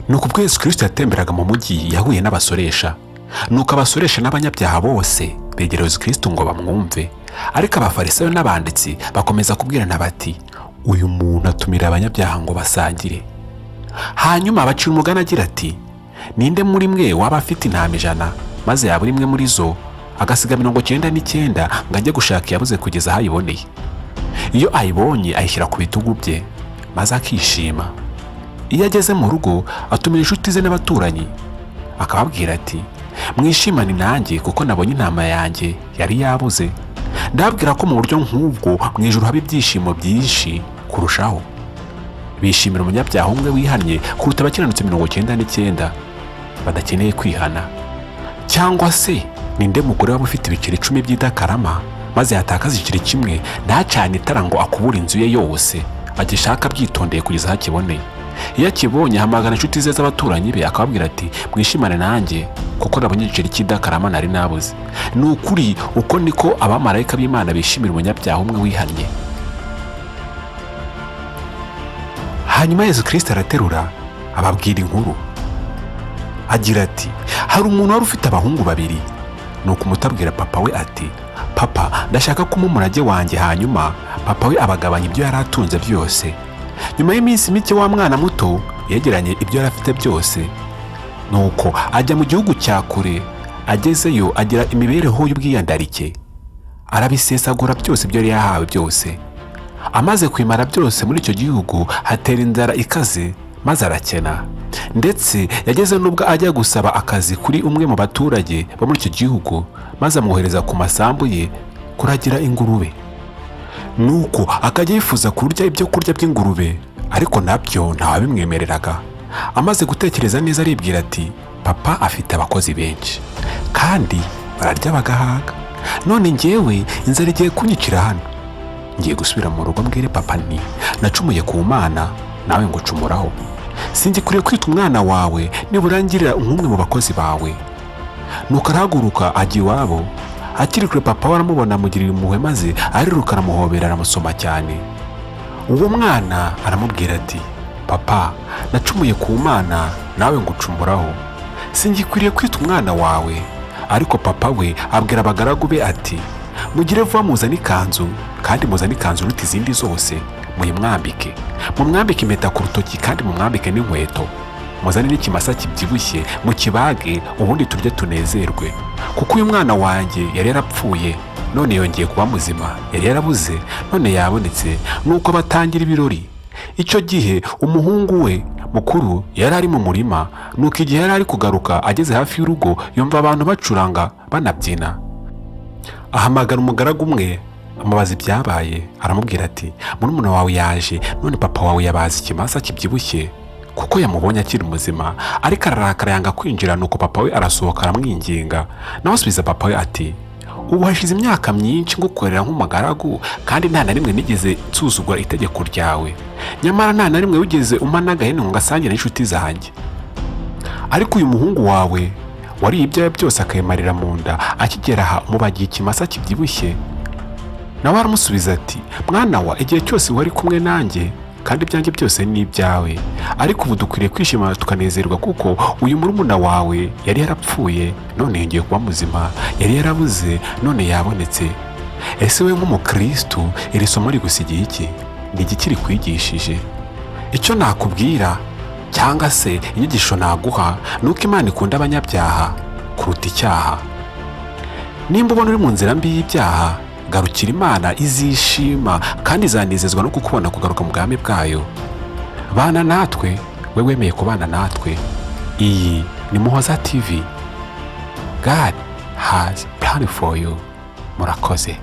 Nuko ubwo Yesu Kirisito yatemberaga mu mujyi, yahuye n'abasoresha. Nuko abasoresha n'abanyabyaha bose begera Yesu Kirisito ngo bamwumve. Ariko Abafarisayo n'abanditsi bakomeza kubwirana bati: "Uyu muntu atumira abanyabyaha ngo basangire." Hanyuma bacira umugani agira ati: "Ninde muri mwe waba afite intama 100, maze yabura imwe muri zo, agasiga 99 ngo ajye gushaka iyabuze kugeza aho ayiboneye? Iyo ayibonye, ayishyira ku bitugu bye maze akishima. Iyo ageze mu rugo, atumira inshuti ze n'abaturanyi, akababwira ati: 'Mwishimane nanjye kuko nabonye intama yanjye yari yabuze.' Ndababwira ko mu buryo nk'ubwo mu ijuru haba ibyishimo byinshi kurushaho, bishimira umunyabyaha umwe wihannye, kuruta abakiranutsi 99 badakeneye kwihana. Cyangwa se ninde mugore waba ufite ibiceri 10 by'idakarama, maze yatakaza igiceri kimwe, ntacane itara ngo akubure inzu ye yose, agishaka abyitondeye kugeza aho akiboneye? Iyo akibonye, ahamagara inshuti ze z'abaturanyi be, akababwira ati: 'Mwishimane nanjye kuko nabonye igiceri cy'idakarama nari nabuze.' Ni ukuri, uko niko abamarayika b'Imana bishimira umunyabyaha umwe wihannye." Hanyuma Yesu Kirisito araterura ababwira inkuru agira ati: "Hari umuntu wari ufite abahungu babiri. Nuko umuto abwira papa we ati: 'Papa, ndashaka ko umpa umurage wanjye.' Hanyuma papa we abagabanya ibyo yari atunze byose. Nyuma y'iminsi mike, wa mwana muto yegeranye ibyo yari afite byose, nuko ajya mu gihugu cya kure. Agezeyo, agira imibereho y'ubwiyandarike, arabisesagura byose ibyo yari yahawe byose. Amaze kwimara byose, muri icyo gihugu hatera inzara ikaze, maze arakena. Ndetse yageze n'ubwo ajya gusaba akazi kuri umwe mu baturage bo muri icyo gihugu, maze amwohereza ku masambu ye kuragira ingurube. Nuko akajya yifuza kurya ibyo kurya by'ingurube, ariko nabyo ntawabimwemereraga. Amaze gutekereza neza, aribwira ati: 'Papa afite abakozi benshi kandi bararya bagahaga, none ngewe inzara igiye kunyicira hano. Ngiye gusubira mu rugo mbwire papa nti: Nacumuye ku Mana, nawe ngucumuraho. Singikwiriye kwita umwana wawe, nibura ngirira nk'umwe mu bakozi bawe.' Nuko arahaguruka ajya iwabo. Akiri kure, papa we aramubona, amugirira impuhwe, maze ariruka, aramuhobera, aramusoma cyane. Uwo mwana aramubwira ati: 'Papa, nacumuye ku Mana, nawe ngucumuraho. Singikwiriye kwita umwana wawe.' Ariko papa we abwira abagaragu be ati: 'Mugire vuba muzane ikanzu, kandi muzane ikanzu iruta izindi zose, muyimwambike. Mumwambike impeta ku rutoki kandi mumwambike n'inkweto. Muzane n'ikimasa kibyibushye, mukibage, ubundi turye tunezerwe, kuko uyu mwana wanjye yari yarapfuye, none yongeye kuba muzima, yari yarabuze, none yabonetse.' Nuko batangira ibirori. Icyo gihe umuhungu we mukuru yari ari mu murima. Nuko igihe yari ari kugaruka, ageze hafi y'urugo, yumva abantu bacuranga banabyina. Ahamagara umugaragu umwe, amubaza ibyabaye. Aramubwira ati: 'Murumuna wawe yaje, none papa wawe yabaze ikimasa kibyibushye kuko yamubonye akiri muzima.' Ariko ararakara, yanga kwinjira. Nuko papa we arasohoka, aramwinginga. Nawe asubiza papa we ati: 'Ubu hashize imyaka myinshi ngukorera nk'umugaragu, kandi nta na rimwe nigeze nsuzugura itegeko ryawe. Nyamara nta na rimwe wigeze umpa n'agahene ngo ngasangire n'inshuti zanjye. Ariko uyu muhungu wawe wariye ibyawe byose akayimarira mu nda, akigera aha umubagiye ikimasa kibyibushye.' Nawe aramusubiza ati: 'Mwana wa, igihe cyose wari kumwe nanjye, kandi ibyanjye byose ni ibyawe. Ariko ubu dukwiriye kwishima tukanezerwa, kuko uyu murumuna wawe yari yarapfuye, none yongeye kuba muzima, yari yarabuze, none yabonetse.'" Ese we nk'umukristu, iri somo rigusigiye iki? Ni igiki rikwigishije? Icyo nakubwira cyangwa se inyigisho naguha ni uko Imana ikunda abanyabyaha kuruta icyaha. Nimba ubona uri mu nzira mbi y'ibyaha, garukira Imana, izishima kandi izanezezwa no kukubona kugaruka mu bwami bwayo. Bana natwe, we wemeye kubana natwe. Iyi ni Muhoza TV. God has plan for you. Murakoze.